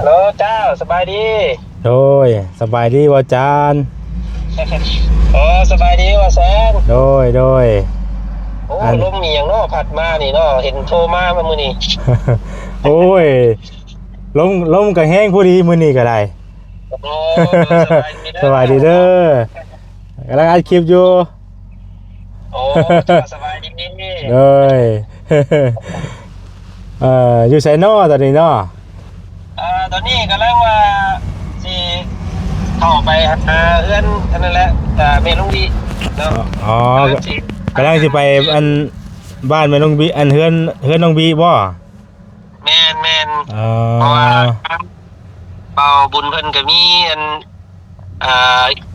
ຮັລໂຫຼ ເຈົ້າ ສະບາຍດີ. ໂດຍ ສະບາຍດີບ່າວຈັນ. ໂອ້ ສະບາຍດີບ່າວແສນ. ໂດຍ ໂດຍ. ໂອ້ ອັນ ລົມອີ່ຫຍັງເນາະ ພັດມານີ້ເນາະ ເຫັນໂທມາມື້ນີ້. ໂອ້ຍ ລົມ ລົມກໍແຮງພໍດີມື້ນີ້ກໍໄດ້. ໂອ້ ສະບາຍດີເດີ ສະບາຍດີເດີ. ກຳລັງອັດຄລິບຢູ່. ໂອ້ ເຈົ້າ ສະບາຍດີ. ໂດຍ. ເອີ ຢູ່ໃສເນາະຕອນນີ້ເນາະ? ເອີ ຕອນນີ້ກຳລັງວ່າຊິເຂົ້າໄປຫາເຮືອນອັນນັ້ນແຫຼະ ເອີ ແມ່ລຸງວິເນາະ. ອໍ ກຳລັງຊິ ກຳລັງຊິໄປອັນບ້ານແມ່ລຸງວິ ອັນເຮືອນ ເຮືອນລຸງວິບໍ່? ແມ່ນໆ. ອໍ ເພາະວ່າທາງບ່າວບຸນເພິ່ນກໍມີອັນ ເອີ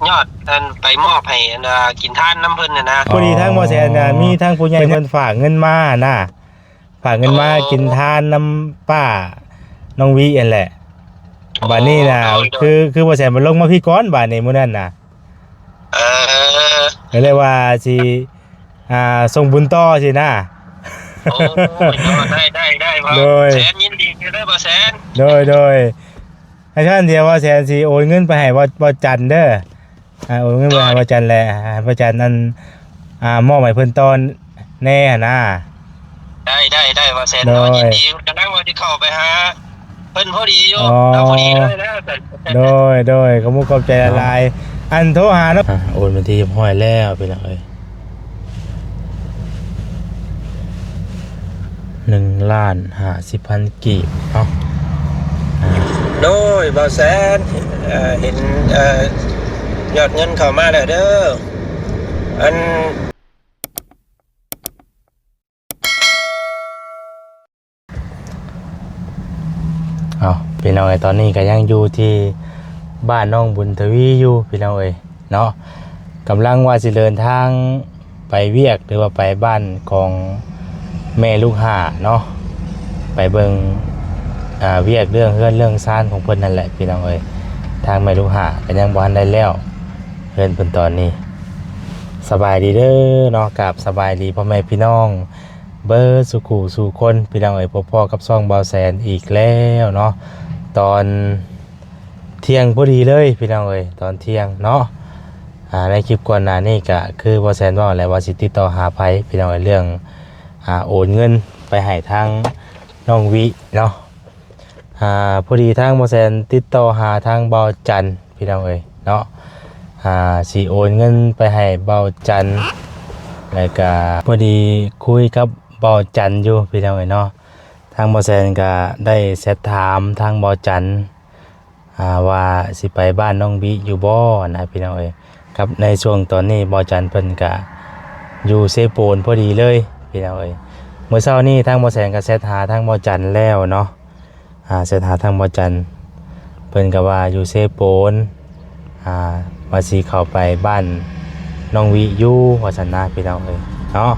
ຍອດອັນໄປມອບໃຫ້ອັນ ເອີ ກິນທານນຳເພິ່ນຫັ້ນນະ. ພໍດີທາງບ່າວແສນນະ ອໍ ມີທາງຜູ້ໃຫຍ່ເພິ່ນຝາກເງິນມານະ ຝາກເງິນມາ ອໍ ກິນທານນຳປ້ານ້ອງວິຫັ້ນແຫຼະ. ອໍ ບາດນີ້ນະ ໂດຍໆ ຄື ຄືບ່າວແສນມາລົງມາພີ້ກ່ອນບາດນີ້ມື້ນັ້ນນະ. ເອີ ກໍເລີຍວ່າຊິ ອ່າ ສົ່ງບຸນຕໍ່ຊີ້ນະ. ໂອ້ຍ ໄດ້ ໄດ້ ໄດ້ ໂດຍ ແສນ ຍິນດີເດີບ່າວແສນ. ໂດຍ ໂດຍ. ໃຫ້ທ່ານດຽວບ່າວແສນຊິໂອນເງິນໄປໃຫ້ບ່າວ ບ່າວຈັນເດີ. ອ່າ ໂອນເງິນໄປໃຫ້ ໂດຍ ບ່າວຈັນແຫຼະ ໃຫ້ບ່າວຈັນນັ້ນ ອ່າ ມອບໃຫ້ເພິ່ນຕໍ່ແດ່ຫັ້ນນະ. ໄດ້ ໄດ້ ໄດ້ ບ່າວແສນ ໂດຍ ເນາະ ຍິນດີ. ກຳລັງວ່າຊິເຂົ້າໄປຫາເພິ່ນພໍດີຢູ່ ອໍ ເນາະ ພໍດີເລີຍນະ. ໂດຍ ໂດຍ ຂອບມຸກຂອບໃຈຫຼາຍໆ. ເນາະ ອັນໂທຫາເນາະ. ອ່າ ໂອນເປັນທີ່ຮຽບຮ້ອຍແລ້ວພີ່ນ້ອງເອີຍ. ໜຶ່ງລ້ານຫ້າສິບພັນກີບເນາະ. ອ່າ ໂດຍ ບ່າວແສນ ເອີ ເຫັນ ເອີ ຍອດເງິນເຂົ້າມາແລ້ວເດີ. ອັນ ເອົາ ພີ່ນ້ອງເອີຍ ຕອນນີ້ກໍຍັງຢູ່ທີ່ບ້ານນ້ອງບຸນທະວີຢູ່ ພີ່ນ້ອງເອີຍເນາະ. ກຳລັງວ່າຊິເດີນທາງໄປວຽກ ຫຼືວ່າໄປບ້ານຂອງແມ່ລູກຫ້າເນາະ ໄປເບິ່ງ ອ່າ ວຽກເລື່ອງເຮືອນເລື່ອງຊານຂອງເພິ່ນນັ້ນແຫຼະ ພີ່ນ້ອງເອີຍ. ທາງແມ່ລູກຫ້າກໍຍັງບໍ່ທັນໄດ້ແລ້ວເຮືອນເພິ່ນຕອນນີ້. ສະບາຍດີເດີເນາະ ກາບສະບາຍດີພໍ່ແມ່ພີ່ນ້ອງ ເບິດສູ່ຄູ່ສູ່ຄົນ ພີ່ນ້ອງເອີຍ. ພົບພໍ້ກັບຊ່ອງບ່າວແສນອີກແລ້ວເນາະ ຕອນທ່ຽງພໍດີເລີຍ ພີ່ນ້ອງເອີຍ ຕອນທ່ຽງເນາະ. ອ່າ ໃນຄລິບກ່ອນໜ້ານີ້ກະຄືບ່າວແສນເວົ້າແຫຼະວ່າຊິຕິດຕໍ່ຫາໃຜ ພີ່ນ້ອງເອີຍ ເລື່ອງ ອ່າ ໂອນເງິນໄປໃຫ້ທາງນ້ອງວິເນາະ. ອ່າ ພໍດີທາງບ່າວແສນຕິດຕໍ່ຫາທາງບ່າວຈັນ ພີ່ນ້ອງເອີຍເນາະ. ອ່າ ຊິໂອນເງິນໄປໃຫ້ບ່າວຈັນ ແລ້ວກະພໍດີຄຸຍກັບບ່າວຈັນຢູ່ ພີ່ນ້ອງເອີຍເນາະ. ທາງບ່າວແສນກະໄດ້ແຊັດຖາມທາງບ່າວຈັນ ອ່າ ວ່າຊິໄປບ້ານນ້ອງວິຢູ່ບໍ່ນະ ພີ່ນ້ອງເອີຍ. ກັບໃນຊ່ວງຕອນນີ້ບ່າວຈັນເພິ່ນກະຢູ່ເຊໂປນພໍດີເລີຍ ພີ່ນ້ອງເອີຍ. ມື້ເຊົ້ານີ້ທາງບ່າວແສນກະແຊັດຫາທາງບ່າວຈັນແລ້ວເນາະ. ອ່າ ເສັ້ນທາງທາງບ່າວຈັນ ເພິ່ນກໍວ່າຢູ່ເຊໂປນ ອ່າ ວ່າຊິເຂົ້າໄປບ້ານນ້ອງວິຢູ່ ວ່າຊັ້ນນະ ພີ່ນ້ອງເອີຍເນາະ.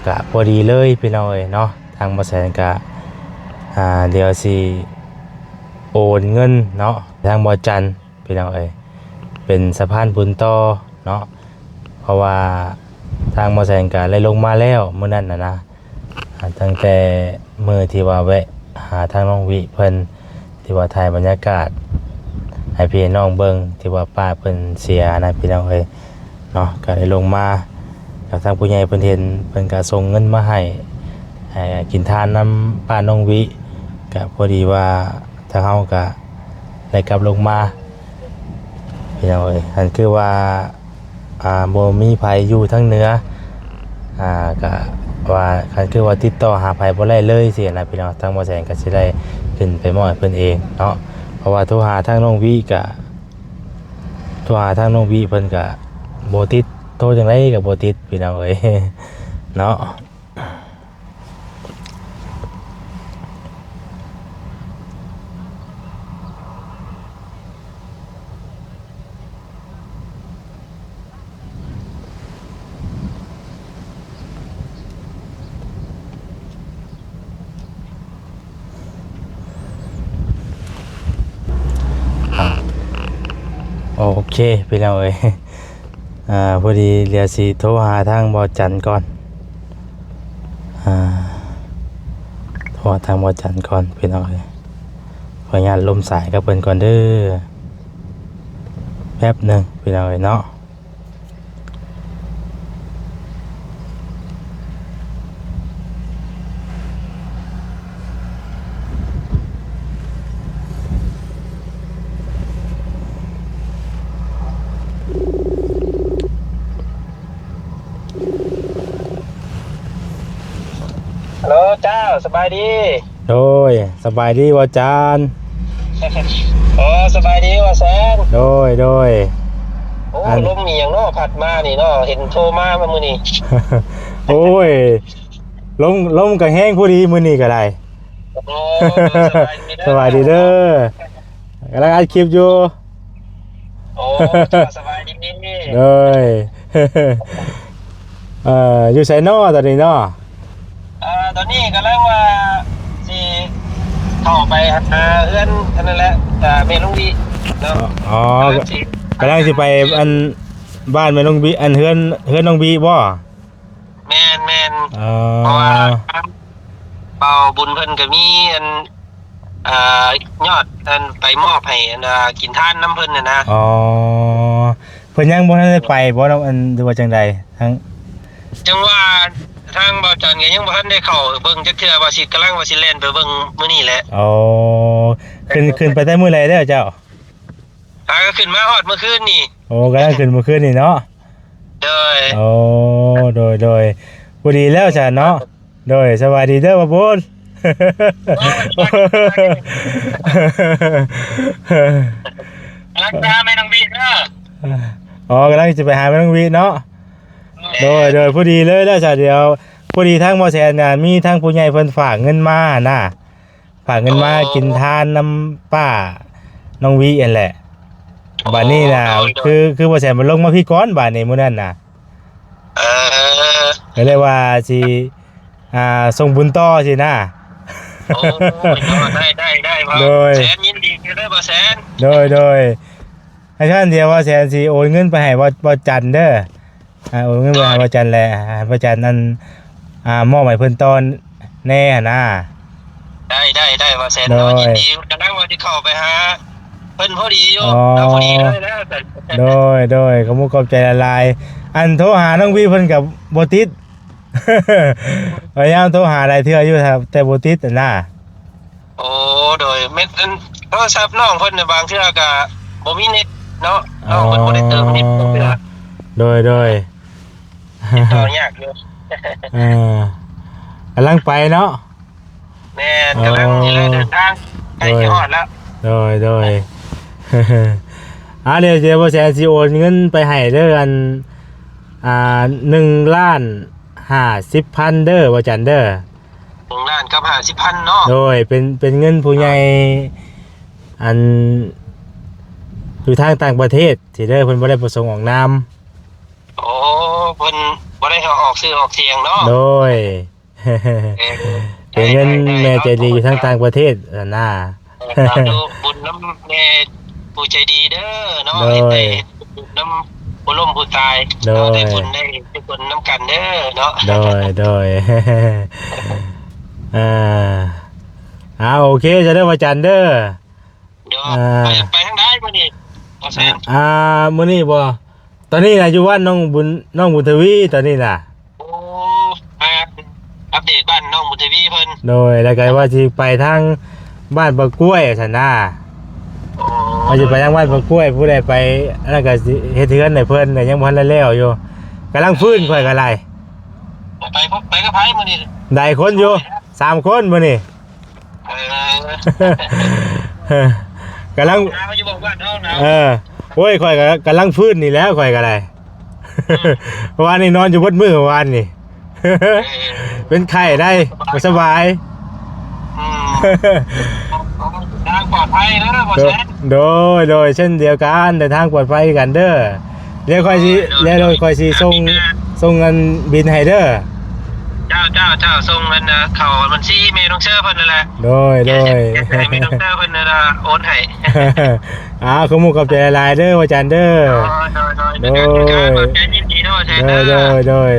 ກະພໍດີເລີຍ ພີ່ນ້ອງເອີຍເນາະ ທາງບ່າວແສນກະ ອ່າ ດຽວຊິໂອນເງິນເນາະ ທາງບ່າວຈັນ ພີ່ນ້ອງເອີຍ ເປັນສະພານບຸນຕໍ່ເນາະ. ເພາະວ່າທາງບ່າວແສນກະໄດ້ລົງມາແລ້ວມື້ນັ້ນນະນະ ອ່າ ຕັ້ງແຕ່ມື້ທີ່ວ່າແວະຫາທາງນ້ອງວິເພິ່ນ ທີ່ວ່າຖ່າຍບັນຍາກາດໃຫ້ພີ່ໃຫ້ນ້ອງເບິ່ງ ທີ່ວ່າປ້າເພິ່ນເສຍນະ ພີ່ນ້ອງເອີຍເນາະ. ກະໄດ້ລົງມາ ກະທາງຜູ້ໃຫຍ່ເພິ່ນເຫັນ ເພິ່ນກະສົ່ງເງິນມາໃຫ້ ໃຫ້ກິນທານນຳປ້ານ້ອງວິ. ກະພໍດີວ່າທາງເຮົາກະໄດ້ກັບລົງມາ ພີ່ນ້ອງເອີຍ. ຫັ້ນຄືວ່າ ອ່າ ບໍ່ມີໃຜຢູ່ທາງເໜືອ ອ່າ ກະວ່າຄັນຄືວ່າຕິດຕໍ່ຫາໃຜບໍ່ໄດ້ເລີຍຊີ້ນະ ພີ່ນ້ອງ ທາງບ່າວແສນກະຊິໄດ້ຂຶ້ນໄປມອບໃຫ້ເພິ່ນເອງເນາະ. ເພາະວ່າໂທຫາທາງນ້ອງວິກະ ໂທຫາທາງນ້ອງວິເພິ່ນກະບໍ່ຕິດ ໂທຈັ່ງໃດກະບໍ່ຕິດ ພີ່ນ້ອງເອີຍເນາະ. ອ່າ ໂອເຄ ພີ່ນ້ອງເອີຍ ອ່າ ພໍດີດຽວຊິໂທຫາທາງບ່າວຈັນກ່ອນ ອ່າ ໂທຫາທາງບ່າວຈັນກ່ອນ ພີ່ນ້ອງເອີຍ ເພ ຂໍອະນຸຍາດລົມສາຍກັບເພິ່ນກ່ອນເດີ ແປັບໜຶ່ງພີ່ນ້ອງເອີຍເນາະ. ຮັລໂຫຼ ເຈົ້າ ສະບາຍດີ. ໂດຍ ສະບາຍດີບໍ່ຈານ? ໂອ້ ສະບາຍດີບໍ່ແຊນ? ໂດຍ ໂດຍ. ໂອ້ ອັນ ລົມອີ່ຫຍັງເນາະ ພັດມານີ້ເນາະ ເຫັນໂທມາມື້ນີ້. ໂອ້ຍ ລົມ ລົມກໍແຮງພໍດີມື້ນີ້ກໍໄດ້. ໂອ້ ສະບາຍດີເດີ ສະບາຍດີເດີ ກຳລັງອັດຄລິບຢູ່. ໂອ້ ເຈົ້າ ສະບາຍດີ. ໂດຍ ເອີ ຢູ່ໃສເນາະຕອນນີ້ເນາະ? ເອີ ຕອນນີ້ກຳລັງວ່າຊິເຂົ້າໄປຫາເຮືອນອັນນັ້ນແຫຼະ ເອີ ແມ່ນ້ອງວິເນາະ. ອໍ ກຳລັງຊິ ກຳລັງຊິໄປອັນບ້ານແມ່ນ້ອງວິ ອັນເຮືອນ ເຮືອນນ້ອງວິບໍ່? ແມ່ນໆ ເອີ ເພາະວ່າທາງເບົາບຸນເພິ່ນກໍມີອັນ ອ່າ ຍອດອັນໄປມອບໃຫ້ອັນ ອ່າ ກິນທານນຳເພິ່ນຫັ້ນນະ. ອໍ ເພິ່ນຍັງບໍ່ທັນໄດ້ໄປບໍ່ເນາະ ອັນ ຫຼືວ່າຈັ່ງໃດ? ທາງ ຈັ່ງວ່າທາງເບົາຈັນກໍຍັງບໍ່ທັນໄດ້ເຂົ້າເບິ່ງຈັກເທື່ອ ວ່າຊິ ກຳລັງວ່າຊິແລ່ນໄປເບິ່ງມື້ນີ້ແຫຼະ. ອໍ ຂຶ້ນ ຂຶ້ນໄປແຕ່ມື້ໃດແລ້ວເຈົ້າ? ຫາກໍຂຶ້ນມາຮອດມື້ຄືນນີ້. ໂອ້ ກຳລັງຂຶ້ນມື້ຄືນນີ້ເນາະ. ໂດຍ ໂອ້ ໂດຍ ໂດຍ ພໍດີແລ້ວຊະເນາະ. ໂດຍ ສະບາຍດີເດີບ່າວບຸນ. ກຳລັງຊິຫາແມ່ນ້ອງວິເດີ. ອໍ ກຳລັງຊິໄປຫາແມ່ນ້ອງວິເນາະ. ໂດຍ ໂດຍ ພໍດີເລີຍແລ້ວຊະ. ດຽວ ພໍດີທາງບໍ່ແຊນນະ ມີທາງຜູ້ໃຫຍ່ເພິ່ນຝາກເງິນມານະ. ຝາກເງິນມາ ໂອ້ ກິນທານນຳປ້ານ້ອງວິຫັ້ນແຫຼະ. ໂອ້ ບາດນີ້ນະ ໂດຍ ໂດຍ ຄື ຄືບໍ່ແຊນມັນລົງມາພີ້ກ່ອນບາດນີ້ມື້ນັ້ນນະ. ເອີ ກໍເລີຍວ່າຊິ ອ່າ ສົ່ງບຸນຕໍ່ຊີ້ນະ. ໂອ້ ໄດ້ ໄດ້ ໄດ້ ໂດຍ ແຊນ ຍິນດີເດີ ບໍ່ແຊນ. ໂດຍ ໂດຍ ໃຫ້ຊັ້ນດຽວ ບໍ່ແຊນຊິໂອນເງິນໄປໃຫ້ ບໍ່ ບໍ່ຈັນເດີ. ອ່າ ໂອນເງິນໄປໃຫ້ ໂດຍ ພະຈັນແຫຼະ ໃຫ້ພະຈັນນັ້ນ ອ່າ ມອບໃຫ້ເພິ່ນຕໍ່ແດ່ຫັ້ນນະ. ໄດ້ ໄດ້ ໄດ້ ວ່າແຊນເນາະ. ໂດຍ ຍິນດີ ກຳລັງວ່າຊິເຂົ້າໄປຫາເພິ່ນພໍດີຢູ່. ອໍ ເນາະ ພໍດີເລີຍນະ. ໂດຍ ໂດຍ ຂອບມຸກຂອບໃຈຫຼາຍໆ. ອັນໂທຫານ້ອງວີເພິ່ນກໍບໍ່ຕິດ ພະຍາຍາມໂທຫາຫຼາຍເທື່ອຢູ່ ແຕ່ບໍ່ຕິດຫັ້ນນະ. ໂອ້ ໂດຍ ແມ່ນ ອັນ ໂທລະສັບນ້ອງເພິ່ນນະ ບາງເທື່ອກະບໍ່ມີເນັດເນາະ. ອໍ ນ້ອງເພິ່ນບໍ່ໄດ້ເຕີມເນັດຈັກເທື່ອ. ໂດຍ ໂດຍ ຕິດຕໍ່ຍາກຢູ່. ເອີ ກຳລັງໄປເນາະ. ແມ່ນ ອໍ ກຳລັງຊິເດີນທາງ ໃກ້ຊິຮອດແລ້ວ. ໂດຍ ໂດຍ ອ່າ ດຽວ ດຽວ ດຽວບໍ່ແຊນຊິໂອນເງິນໄປໃຫ້ເດີ ອັນ ອ່າ ໜຶ່ງລ້ານຫ້າສິບພັນເດີ ບໍ່ຈັນເດີ. ໜຶ່ງລ້ານກັບຫ້າສິບພັນເນາະ. ໂດຍ ເປັນ ເປັນເງິນຜູ້ໃຫຍ່ ອັນ ຢູ່ທາງຕ່າງປະເທດຊີ້ເດີ ເພິ່ນບໍ່ໄດ້ປະສົງອອກນາມ. ໂອ້ ເພິ່ນບໍ່ໄດ້ເອົາອອກຊື່ອອກສຽງເນາະ. ໂດຍ ເອີ ເປັນເງິນ ໄດ້ ໄດ້ ແມ່ໃຈດີຢູ່ທາງຕ່າງປະເທດຫັ້ນນະ. ເອີ ສາທຸ ບຸນນຳແມ່ຜູ້ໃຈດີເດີເນາະ. ໂດຍ ເຮັດໃຫ້ບຸນນຳຜູ້ລົ້ມຜູ້ຕາຍ. ໂດຍ ເຮົາໄດ້ບຸນໄດ້ກຸສົນນຳກັນເດີເນາະ. ໂດຍ ໂດຍ ອ່າ ອ່າ ໂອເຄ ຈະເດີ ພະຈັນເດີ. ໂດຍ ອ່າ ໄປ ໄປທາງໃດມື້ນີ້ ບໍ່ແຊນ? ອ່າ ມື້ນີ້ບໍ່? ຕອນນີ້ນະ ຢູ່ບ້ານນ້ອງບຸນ ນ້ອງບຸນທະວີຕອນນີ້ນະ. ໂອ້ ມາອັບເດດບ້ານນ້ອງບຸນທະວີເພິ່ນ. ໂດຍ ແລ້ວກໍວ່າຊິໄປທາງບ້ານປາກ້ວຍຊັ້ນນະ. ໂອ້ ວ່າຊິໄປທາງບ້ານປາກ້ວຍ ຜູ້ໃດໄປ ອັນນັ້ນກໍຊິເຮັດເຮືອນໃຫ້ເພິ່ນ ກໍຍັງບໍ່ທັນໄດ້ແລ້ວຢູ່ ກຳລັງຟື້ນຂ້ອຍກໍໄດ້. ໄປ ໄປກັບໃຜມື້ນີ້? ຫຼາຍຄົນຢູ່ ສາມຄົນມື້ນີ້. ເອີ ກຳລັງ ໜາວຢູ່ບໍ່ບ້ານເຮົາໜາວ? ເອີ ໂອ້ຍ ຂ້ອຍກໍກຳລັງຟື້ນນີ້ແລ້ວ ຂ້ອຍກໍໄດ້. ອືມ ເມື່ອວານນີ້ນອນຢູ່ເບິດມື້ ເມື່ອວານນີ້ ເອີ ເປັນໄຂ້ໄດ້ ບໍ່ສະບາຍ. ອືມ ເດີນທາງປອດໄພເດີ ບໍ່ແຊນ. ໂດຍ ໂດຍ ເຊັ່ນດຽວກັນ ເດີນທາງປອດໄພຄືກັນເດີ. ແລ້ວຂ້ອຍຊິ ໂດຍ ໂດຍ ແລ້ວຂ້ອຍຊິສົ່ງ ໂດຍ ສົ່ງເງິນບິນໃຫ້ເດີ. ເຈົ້າ ເຈົ້າ ເຈົ້າ ສົ່ງເງິນ ເອີ ເຂົ້າບັນຊີແມ່ນ້ອງເຊີເພິ່ນນັ້ນແຫຼະ. ໂດຍ ໂດຍ ໃຫ້ແມ່ນ້ອງເຊີເພິ່ນນັ້ນໂອນໃຫ້. ອ່າ ຂອບມຸກຂອບໃຈຫຼາຍໆເດີ ອາຈານເດີ. ໂດຍ ໂດຍ ໂດຍ ເປັນການຂອບໃຈຍິນດີເດີ ອາຈານເດີ. ໂດຍ ໂດຍ ໂດຍ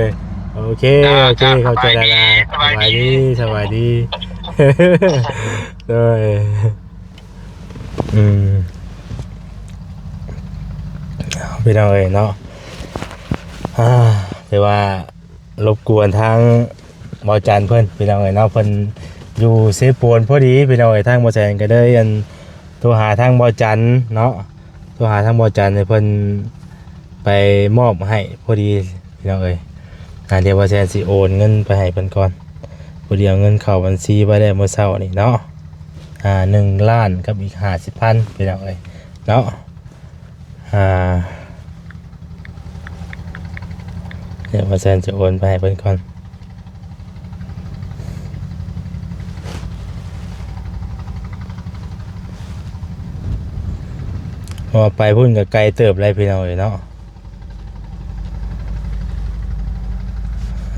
ໂອເຄ ໂອເຄ ເຈົ້າ ຂອບໃຈຫຼາຍໆ. ສະບາຍດີ ສະບາຍດີ ສະບາຍດີ. ໂດຍ. ອືມ ພີ່ນ້ອງເອີຍເນາະ ອ່າ ຖືວ່າລົບກວນທາງບ່າວຈັນເພິ່ນ ພີ່ນ້ອງເອີຍເນາະ ເພິ່ນຢູ່ເຊໂປນພໍດີ ພີ່ນ້ອງເອີຍ ທາງບ່າວແສນກໍເລີຍ ອັນ ໂທຫາທາງບ່າວຈັນເນາະ ໂທຫາທາງບ່າວຈັນໃຫ້ເພິ່ນໄປມອບໃຫ້ພໍດີ ພີ່ນ້ອງເອີຍ ອ່າ ດຽວບ່າວແສນຊິໂອນເງິນໄປໃຫ້ເພິ່ນກ່ອນ ພໍດີເອົາເງິນເຂົ້າບັນຊີໄວ້ແລ້ວມື້ເຊົ້ານີ້ເນາະ ອ່າ ໜຶ່ງລ້ານກັບອີກຫ້າສິບພັນ ພີ່ນ້ອງເອີຍເນາະ ອ່າ ດຽວບ່າວແສນຈະໂອນໄປໃຫ້ເພິ່ນກ່ອນ ເພາະວ່າໄປພຸ້ນກໍໄກເຕີບແລ້ວ ພີ່ນ້ອງເອີຍເນາະ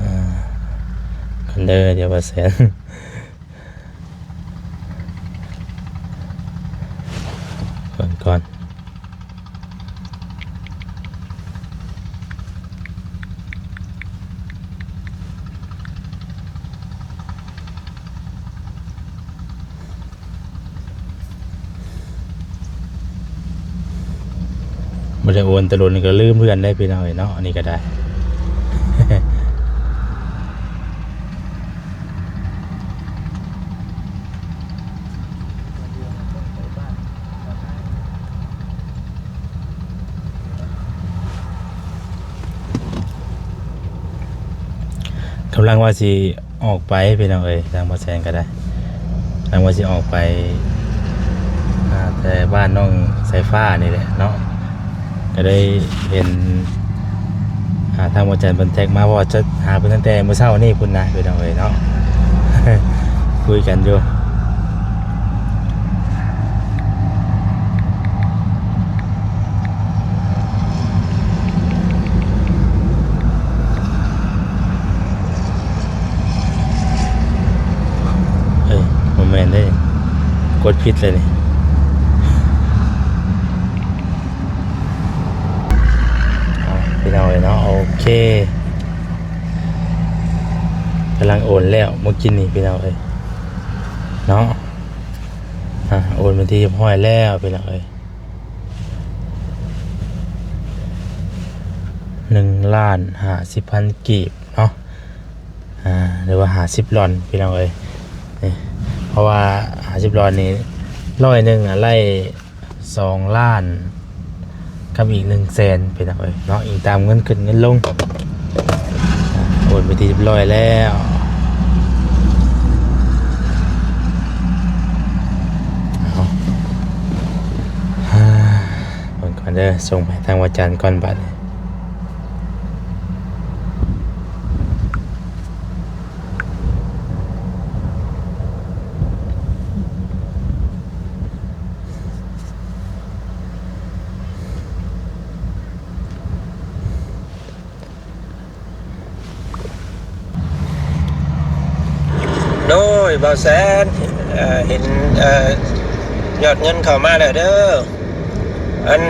ອ່າ ກັນເດີ ດຽວບ່າວແສນ ເບິ່ງກ່ອນ ບໍ່ໄດ້ໂອນແຕ່ດົນກໍລືມເພື່ອນໄດ້ ພີ່ນ້ອງເອີຍເນາະ ອັນນີ້ກໍໄດ້. ກຳລັງວ່າຊິອອກໄປພີ່ນ້ອງເອີຍ ທາງບ່າວແສນກໍໄດ້ ກຳລັງວ່າຊິອອກໄປ ອ່າ ແຕ່ບ້ານນ້ອງສາຍຟ້ານີ້ແຫຼະເນາະ ກໍໄດ້ເຫັນ ອ່າ ທາງບ່າວຈັນເພິ່ນແທັກມາ ເພາະວ່າຈະຫາເພິ່ນຕັ້ງແຕ່ມື້ເຊົ້ານີ້ພຸ້ນນະ ພີ່ນ້ອງເອີຍເນາະ ຄຸຍກັນຢູ່ ເອີຍ ບໍ່ແມ່ນເດ້ ກົດຜິດເລີຍນີ້ ເອົາ ພີ່ນ້ອງເອີຍເນາະ ໂອເຄ ກຳລັງໂອນແລ້ວມື້ກີ້ນີ້ ພີ່ນ້ອງເອີຍເນາະ ອ່າ ໂອນເປັນທີ່ຮຽບຮ້ອຍແລ້ວ ພີ່ນ້ອງເອີຍ ໜຶ່ງລ້ານຫ້າສິບພັນກີບເນາະ ອ່າ ຫຼືວ່າຫ້າສິບລອນ ພີ່ນ້ອງເອີຍ ນີ້ ເພາະວ່າຫ້າສິບລອນນີ້ ຮ້ອຍໜຶ່ງນະ ໄລ່ສອງລ້ານກັບອີກໜຶ່ງແສນ ພີ່ນ້ອງເອີຍເນາະ ອີງຕາມເງິນຂຶ້ນເງິນລົງ ອ່າ ໂອນໄປທີ່ຮຽບຮ້ອຍແລ້ວ ເອົາ ເບິ່ງກ່ອນເດີ ສົ່ງໄປທາງວັດຈັນກ່ອນບາດນີ້. ໂດຍ ບ່າວແສນ ເອີ ເຫັນ ເອີ ຍອດເງິນເຂົ້າມາແລ້ວເດີ ອັນ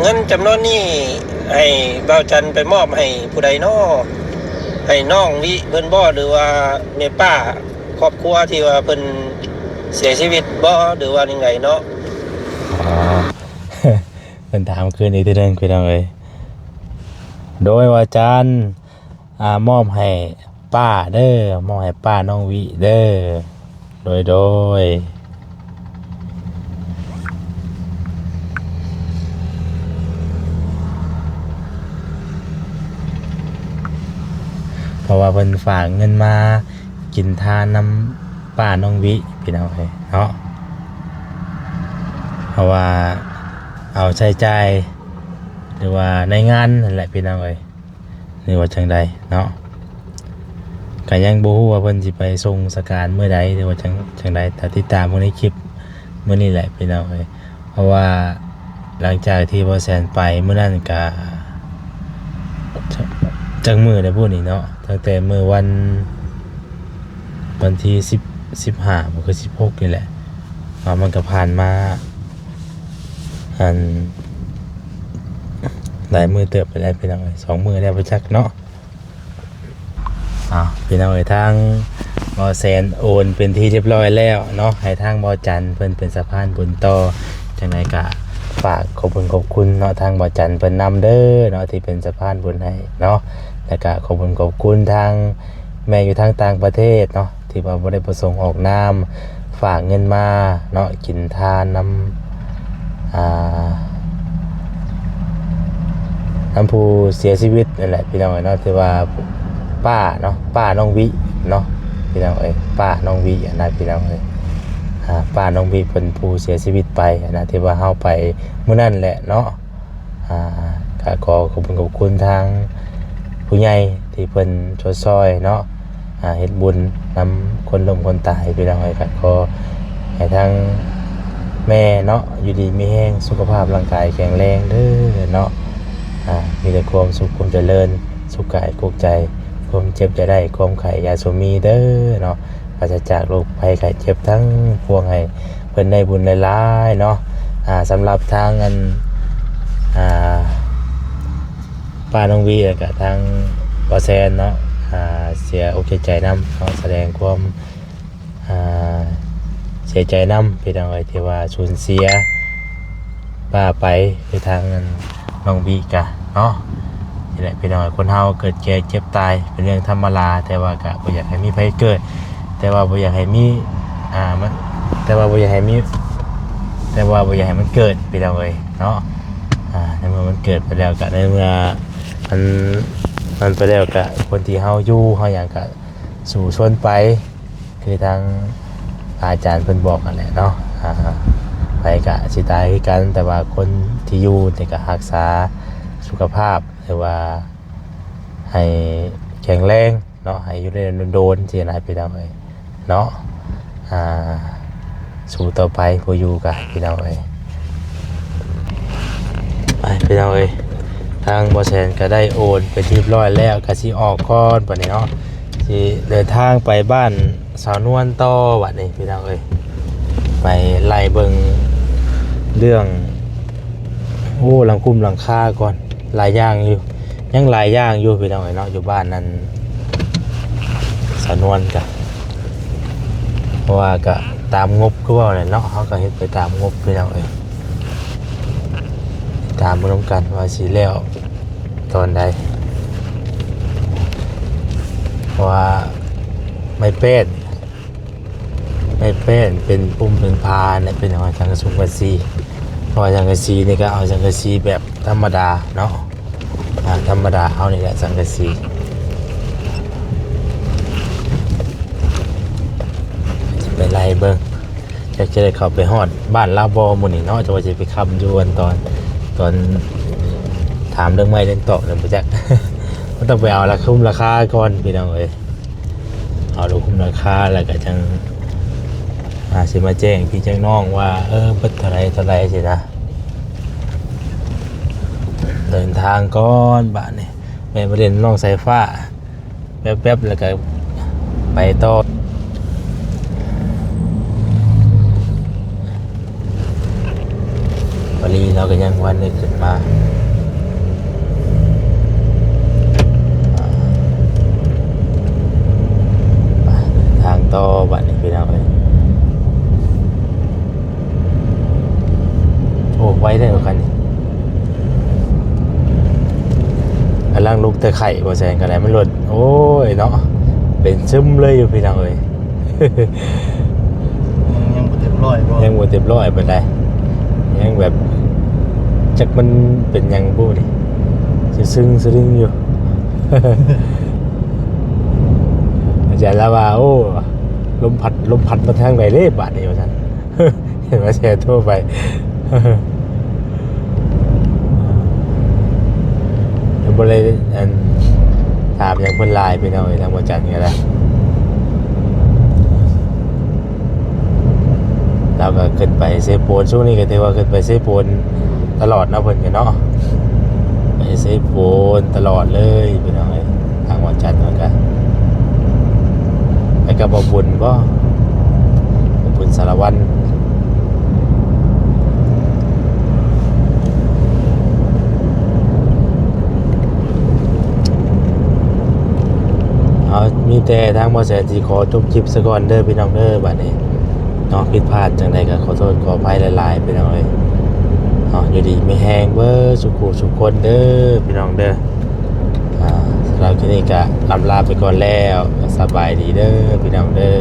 ເງິນຈຳນວນນີ້ ໃຫ້ບ່າວຈັນໄປມອບໃຫ້ຜູ້ໃດນໍ? ໃຫ້ນ້ອງວິເພິ່ນບໍ ຫຼືວ່າແມ່ປ້າຄອບຄົວທີ່ວ່າເພິ່ນເສຍຊີວິດບໍ ຫຼືວ່າຈັ່ງໃດນໍ? ອໍ ເພິ່ນຖາມຄືນອີກເທື່ອໜຶ່ງ ພີ່ນ້ອງເອີຍ ໂດຍ ບ່າວຈັນ ອ່າ ມອບໃຫ້ປ້າເດີ ມອບໃຫ້ປ້ານ້ອງວິເດີ ໂດຍ ໂດຍ ເພາະວ່າເພິ່ນຝາກເງິນມາກິນທານນຳປ້ານ້ອງວິ ພີ່ນ້ອງເອີຍເນາະ ເພາະວ່າເອົາໃຊ້ຈ່າຍ ຫຼືວ່າໃນງານນັ້ນແຫຼະ ພີ່ນ້ອງເອີຍ ຫຼືວ່າຈັ່ງໃດເນາະ ກະຍັງບໍ່ຮູ້ວ່າເພິ່ນຊິໄປສົ່ງສະການມື້ໃດ ຫຼືວ່າຈັ່ງ ຈັ່ງໃດ ຖ້າຕິດຕາມເບິ່ງໃນຄລິບມື້ນີ້ແຫຼະ ພີ່ນ້ອງເອີຍ ເພາະວ່າຫຼັງຈາກທີ່ບ່າວແສນໄປມື້ນັ້ນກະ ຈັກ ຈັກມື້ແລ້ວພຸ້ນນີ້ເນາະ ຕັ້ງແຕ່ມື້ວັນ ວັນທີສິບ ສິບຫ້າບໍ່ ຄືສິບຫົກນີ້ແຫຼະ ເນາະ ມັນກະຜ່ານມາ ອັນ ຫຼາຍມື້ເຕີບໄປແລ້ວ ພີ່ນ້ອງເອີຍ ສອງມື້ແລ້ວບໍ່ຈັກເນາະ. ອ້າວ ພີ່ນ້ອງເອີຍ ທາງບ່າວແສນໂອນເປັນທີ່ຮຽບຮ້ອຍແລ້ວເນາະ ໃຫ້ທາງບ່າວຈັນເພິ່ນເປັນສະພານບຸນຕໍ່ ຈັ່ງໃດກະຝາກຂອບຄຸນຂອບຄຸນເນາະ ທາງບ່າວຈັນເພິ່ນນຳເດີເນາະ ທີ່ເປັນສະພານບຸນໃຫ້ເນາະ. ແລ້ວກະຂອບຄຸນຂອບຄຸນທາງແມ່ຢູ່ທາງຕ່າງປະເທດເນາະ ທີ່ວ່າບໍ່ໄດ້ປະສົງອອກນາມ ຝາກເງິນມາເນາະ ກິນທານນຳ ອ່າ ນຳຜູ້ເສຍຊີວິດນັ້ນແຫຼະ ພີ່ນ້ອງເອີຍເນາະ. ຖືວ່າປ້າເນາະ ປ້ານ້ອງວິເນາະ ພີ່ນ້ອງເອີຍ ປ້ານ້ອງວິຫັ້ນນະ ພີ່ນ້ອງເອີຍ. ອ່າ ປ້ານ້ອງວິເພິ່ນຜູ້ເສຍຊີວິດໄປຫັ້ນນະ ທີ່ວ່າເຮົາໄປມື້ນັ້ນແຫຼະເນາະ. ອ່າ ກະຂໍຂອບຄຸນຂອບຄຸນທາງຜູ້ໃຫຍ່ທີ່ເພິ່ນຊົດຊ່ອຍເນາະ ອ່າ ເຮັດບຸນນຳຄົນລົ້ມຄົນຕາຍ ພີ່ນ້ອງເອີຍ. ກະຂໍໃຫ້ທາງແມ່ເນາະ ຢູ່ດີມີແຮງ ສຸຂະພາບຮ່າງກາຍແຂງແຮງເດີເນາະ. ອ່າ ມີແຕ່ຄວາມສຸກ ຄວາມຈະເລີນ ສຸກກາຍສຸກໃຈ ຄວາມເຈັບຢ່າໄດ້ ຄວາມໄຂ້ຢ່າສູ່ມີເດີເນາະ. ປາສະຈາກໂລກໄພໄຂ້ເຈັບທັງປວງ ໃຫ້ເພິ່ນໄດ້ບຸນຫຼາຍໆເນາະ. ອ່າ ສຳລັບທາງອັນ ອ່າ ປ້ານ້ອງວີ ແລ້ວກະທາງບ່າວແຊນເນາະ ອ່າ ເສຍອົກເສຍໃຈນຳເນາະ ສະແດງຄວາມ ອ່າ ເສຍໃຈນຳ ພີ່ນ້ອງເອີຍ ທີ່ວ່າສູນເສຍປ້າໄປ ຄືທາງອັນນ້ອງວີກະເນາະ. ນີ້ແຫຼະ ພີ່ນ້ອງເອີຍ ຄົນເຮົາເກີດແກ່ເຈັບຕາຍເປັນເລື່ອງທຳມະດາ ແຕ່ວ່າກະບໍ່ຢາກໃຫ້ມີໃຜເກີດ ແຕ່ວ່າບໍ່ຢາກໃຫ້ມີ ອ່າ ມັນ ແຕ່ວ່າບໍ່ຢາກໃຫ້ມີ ແຕ່ວ່າບໍ່ຢາກໃຫ້ມັນເກີດ ພີ່ນ້ອງເອີຍເນາະ. ອ່າ ໃນເມື່ອມັນເກີດໄປແລ້ວ ກະໃນເມື່ອມັນ ມັນໄປແລ້ວ ກະຄົນທີ່ເຮົາຢູ່ເຮົາຫຍັງ ກະສູ້ຊົນໄປ ຄືທາງອາຈານເພິ່ນບອກຫັ້ນແຫຼະເນາະ. ອ່າ ໃຜກະຊິຕາຍຄືກັນ ແຕ່ວ່າຄົນທີ່ຢູ່ນີ້ກະຮັກສາສຸຂະພາບ ຫຼືວ່າໃຫ້ແຂງແຮງເນາະ ໃຫ້ຢູ່ໄດ້ດົນໆ ຊີ້ນະ ພີ່ນ້ອງເອີຍເນາະ. ອ່າ ສູ້ຕໍ່ໄປ ຜູ້ຢູ່ກະ ພີ່ນ້ອງເອີຍ. ໄປ ພີ່ນ້ອງເອີຍ ທາງບໍ່ແສນກະໄດ້ໂອນເປັນທີ່ຮຽບຮ້ອຍແລ້ວ ກະຊິອອກກ່ອນບັດນີ້ເນາະ ຊິເດີນທາງໄປບ້ານສາວນວນຕໍ່ບັດນີ້ ພີ່ນ້ອງເອີຍ. ໄປໄລ່ເບິ່ງເລື່ອງ ໂອ້ ຫຼັງຄຸມຫຼັງຄາກ່ອນ ຫຼາຍຢ່າງຢູ່ ຍັງຫຼາຍຢ່າງຢູ່ ພີ່ນ້ອງເອີຍເນາະ ຢູ່ບ້ານນັ້ນສາວນວນກະ ເພາະວ່າກະຕາມງົບ ຄືເວົ້າແຫຼະເນາະ ເຮົາກະເຮັດໄປຕາມງົບ ພີ່ນ້ອງເອີຍ. ຕາມເບິ່ງນຳກັນວ່າຊິແລ້ວຕອນໃດ ເພາະວ່າໄມ້ແປ້ນ ໄມ້ແປ້ນເປັນປຸ້ມເປັນພານ ແລະ ເປັນຫອຍສັງກະສຸງກະສີ ເພາະວ່າສັງກະສີນີ້ກະເອົາສັງກະສີແບບທຳມະດາເນາະ ອ່າ ທຳມະດາເຮົານີ້ແຫຼະ ສັງກະສີ. ຊິໄປໄລ່ເບິ່ງ ຈັກຈະໄດ້ເຂົ້າໄປຮອດບ້ານລາວບໍ່ມື້ນີ້ເນາະ ຈັກວ່າຊິໄປຄ້ຳຢູ່ອັນຕອນ ຕອນຖາມເລື່ອງໄມ້ເລື່ອງຕອກນີ້ບໍ່ຈັກ ມັນຕ້ອງໄປເອົາລາຄົມລາຄາກ່ອນ ພີ່ນ້ອງເອີຍ. ເອົາລາຄົມລາຄາ ແລ້ວກະຈັ່ງ ອ່າ ຊິມາແຈ້ງພີ່ແຈ້ງນ້ອງວ່າ ເອີ ເບິດເທົ່າໃດເທົ່າໃດຊີ້ນະ. ເດີນທາງກ່ອນບາດນີ້ ແມ່ນມາຫຼິ້ນນ້ອງສາຍຟ້າແປັບໆ ແລ້ວກະໄປຕໍ່. ພໍດີເຮົາກະຍັງບໍ່ທັນໄດ້ຂຶ້ນມາ ໄປເດີນທາງຕໍ່ບາດນີ້ ພີ່ນ້ອງເອີຍ. ໂອ້ ໄວເດ້ຄັນນີ້ ກຳລັງລຸກແຕ່ໄຂ່ ບໍ່ແຊງກະໄດ້ ມັນລົດ ໂອ້ຍເນາະ ເປັນຊຶມເລີຍຢູ່ ພີ່ນ້ອງເອີຍ. ຍັງ ຍັງບໍ່ເຕັມຮ້ອຍບໍ່? ຍັງບໍ່ເຕັມຮ້ອຍປານໃດ ຍັງແບບ ຈັກມັນເປັນຫຍັງບໍ່ນີ້ ຊຶມຊະດຶງຢູ່. ອາຈານລາວວ່າ ໂອ້ ລົມພັດ ລົມພັດມາທາງໃດເດ້ບາດນີ້ວ່າຊັ້ນ ເຫັນວ່າແຊໂທໄປ ຍັງບໍ່ໄດ້ ອັນ ຖາມຫຍັງເພິ່ນຫຼາຍ ພີ່ນ້ອງເອີຍ ທາງບໍ່ຈັນກະໄດ້ ລາວກະຂຶ້ນໄປເຊໂປນ ຊ່ວງນີ້ກະຖືວ່າຂຶ້ນໄປເຊໂປນຕະຫຼອດເນາະ ເພິ່ນກະເນາະ ໄປເຊໂປນຕະຫຼອດເລີຍ ພີ່ນ້ອງເອີຍ. ທາງວັນຈັນເຮົາກະໄປກັບບ່າວບຸນບໍ? ບ່າວບຸນສາລະວັນ. ເອົາ ມີແຕ່ທາງບໍ່ແສນຊິຂໍຈົບຄລິບຊະກ່ອນເດີພີ່ນ້ອງເດີ ບາດນີ້ເນາະ ຜິດພາດຈັ່ງໃດກະຂໍໂທດຂໍອະໄພຫຼາຍໆ ພີ່ນ້ອງເອີຍ. ເນາະ ຢູ່ດີມີແຮງເບີດສູ່ຄູ່ສູ່ຄົນເດີພີ່ນ້ອງເດີ. ອ່າ ສຳລັບຄລິບນີ້ກະລ່ຳລາໄປກ່ອນແລ້ວ ສະບາຍດີເດີພີ່ນ້ອງເດີ.